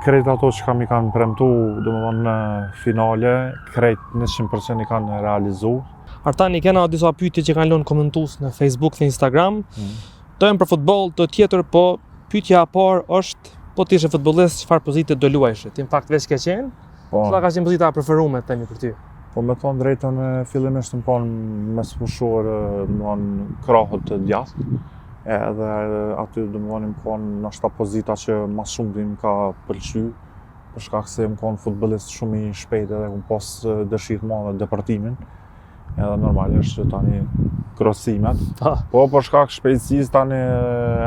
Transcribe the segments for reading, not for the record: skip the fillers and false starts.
Krejt ato që m'i kanë premtu, domethonë në finale, krejt 100% i kanë realizu. Artan, i kena disa pyetje që kanë lënë komentues në Facebook dhe Instagram. Mm. Do janë për futboll, do tjetër, po pyetja e parë është po të ishe futbollist, çfarë pozite do luajshe? Ti në fakt veç ke qenë? Po. Cila ka qenë pozita e preferuar themi për ty? Po me thonë drejtën, e, fillimisht më konë mesfushor, domethonë krahut të djathtë, edhe aty domethonë më konë ndoshta pozita që ma shumë më ka pëlqy, për shkak se më konë futbollist shumë i shpejt edhe kom pas dëshirë të madhe depërtimin, edhe normalisht që tani krosimet. Po. Po për shkak shpejtësisë tani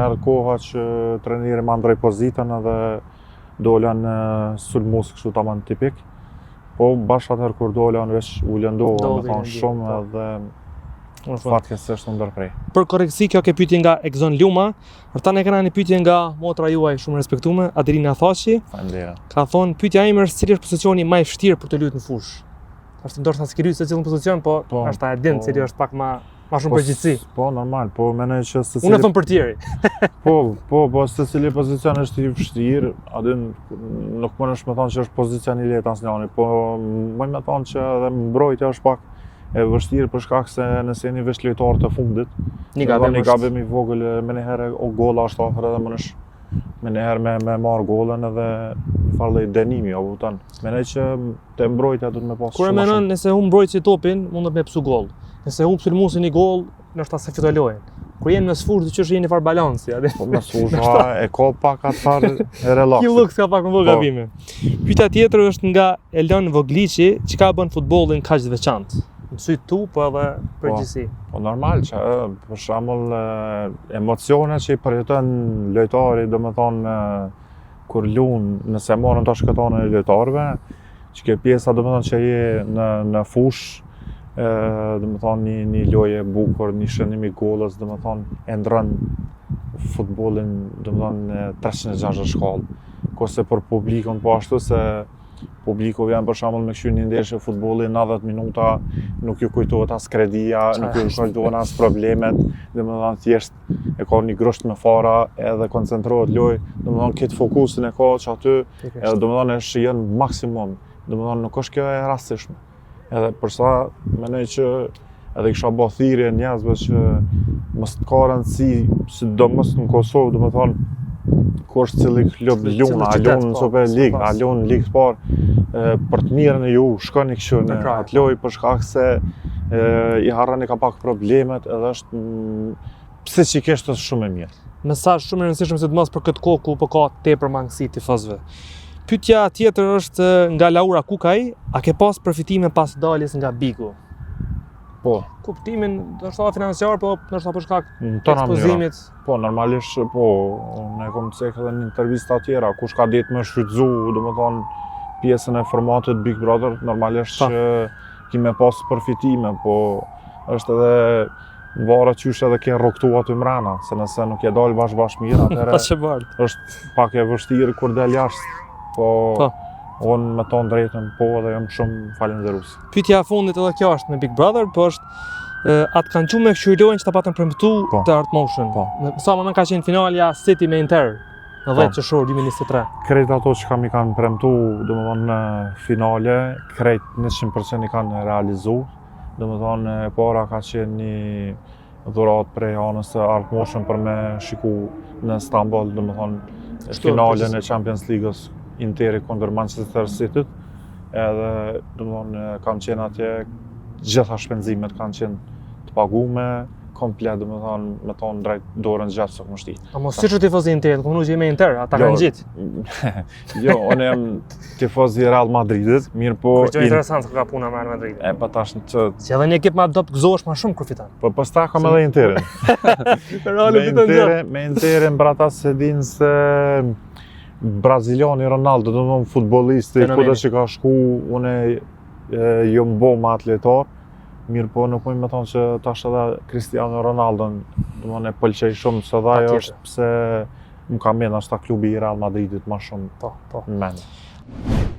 erdh koha që treneri ma ndroi pozitën edhe dola në sulmus kështu tamam tipik. Po bash atëherë kur dola unë veç u lëndova, me Ndodhi thonë lëndim, shumë po. edhe Në fund. fatkeqësisht u ndërprej. Për korrektësi kjo ke pyetje nga Egzon Luma. Artan e kena një pyetje nga motra juaj shumë e respektuar, Adelina Thaçi. Faleminderit. Ka thonë pyetja ime është cili është pozicioni më i vështirë për të luajtur në fushë? Tash ndoshta s'ke luajtur secilin pozicion, po, Po, është e din po. cili është pak më më shumë përgjegjësi. Po normal, po mendoj që secili Unë e them portieri. Po, po, po secili pozicion është i vështirë, a din nuk mundesh me thonë që është pozicion i lehtë asnjëri, po më me thonë që edhe mbrojtja është pak e vështirë për shkak se nëse jeni veç lojtar të fundit, Një gabim një është. gabim i vogël me një herë o golla është afër edhe mundesh me një herë me me marr gollën edhe një farë lloj dënimi, apo kupton. Mendoj që te mbrojtja duhet me pas Kur e shumë ma menon shumë. nëse humb mbrojtësi topin, mundet me psu gol. Nëse humb sulmuesi një gol, ndoshta se fitoj lojën. Kur jeni në sfushë, diçka jeni në farë balansi, a di? Po me fusha e ka pak atë farë relax. Ki luks ka pak më bë Po. gabime. Pyetja tjetër është nga Elon Vogliçi, çka bën futbollin kaq të veçantë? Në sy tu, po edhe përgjithësi. Po normal që ë, për shembull ë, emocionet që i përjeton lojtari, domethënë ë, kur luan, nëse marrën tash këtë anën e lojtarëve, që kjo pjesa domethënë që je në në fushë, ë domethënë një një lojë e bukur, një shënim i gollës, domethënë e ndron futbollin domethënë në 360 shkallë. Kurse për publikun po ashtu se publiku vjen për shembull me këshyr një ndeshje futbolli 90 minuta, nuk ju kujtohet as kredia, nuk ju kujtohen as problemet, domethënë thjesht e ka një grusht me fara edhe koncentrohet lojë, domethënë këtë fokusin e ka që aty edhe domethënë e shijon maksimum, domethënë nuk është kjo e rastësishme. Edhe për sa mendoj që edhe kisha bë thirrje njerëzve që mos të ka rëndësi, sidomos në Kosovë, domethënë ku është cili klub Cili- luan, cili a qytet, luan në po, Super League, a sipas. luan në Ligë të Parë, e, për të mirën e ju, shkoni kështu Në në krah, atë lojë për shkak se e, i harroni ka pak problemet edhe është mm, psiqikisht është shumë e mirë. Mesazh shumë i rëndësishëm sidomos për këtë kohë ku po ka tepër mangësi tifozëve. Pyetja tjetër është eh, nga Laura Kukaj, a ke pas përfitime pas daljes nga Bigu? Po, Kuptimin, ndoshta financiar, po ndoshta për shkak në të tona mënyra. ekspozimit. Po, normalisht, po, unë e kom cek edhe në intervista tjera, kush ka ditë me shfrytzu, domethonë, pjesën e formatit Big Brother, normalisht Pa. që ki me pas përfitime, po është edhe varet qysh edhe ke rroktu aty mrena, se nëse nuk je dalë bash bash mirë, atëherë Pa që bardh. është pak e vështirë kur del jashtë, po, Po. unë me tonë drejtën, po edhe jam shumë falenderues. Pyetja e fundit edhe kjo është me Big Brother, po është e, atë kanë qu me këshyr lojën që ta patën premtu Po. të Art Motion. Po. Në, sa më ka qenë finalja City me Inter në 10 Po. qershor 2023. Krejt ato që m'i kanë premtu, domethonë në finale, krejt 100% i kanë realizu. Domethonë e para ka qenë një dhuratë prej anës së Art Motion për me shiku në Istanbul, domethonë Kështu, finalen e Champions League-s Interi kundër Manchester City-t. Edhe domethonë kam qenë atje, gjitha shpenzimet kanë qenë të pagume, komplet, domethonë me tonë drejt dorën gjatë së më shti. A mos si që tifozi Interit, kom që je me Inter, ata Jo. kanë gjitë. Jo, unë jam tifoz i Real Madridit, mirë po... Është in- interesant ka puna me Real Madrid. E pa tash që... Si edhe një ekip më dobët gëzohesh më shumë kur fiton. Po pastaj kam edhe Interin. Reali Me fiton gjë. Interin, me Interin për ata se din se Braziliani Ronaldo, do të thonë futbollisti, Fenomeni. kudo që ka shku, unë e, jam bo me atë lojtar. Mirë po nuk muj me thonë që tash edhe Cristiano Ronaldo, do të thonë e pëlqej shumë, se dhe ajo Patjetër. është pse më ka mend ashta klubi i Real Madridit më shumë Po, po. në mend.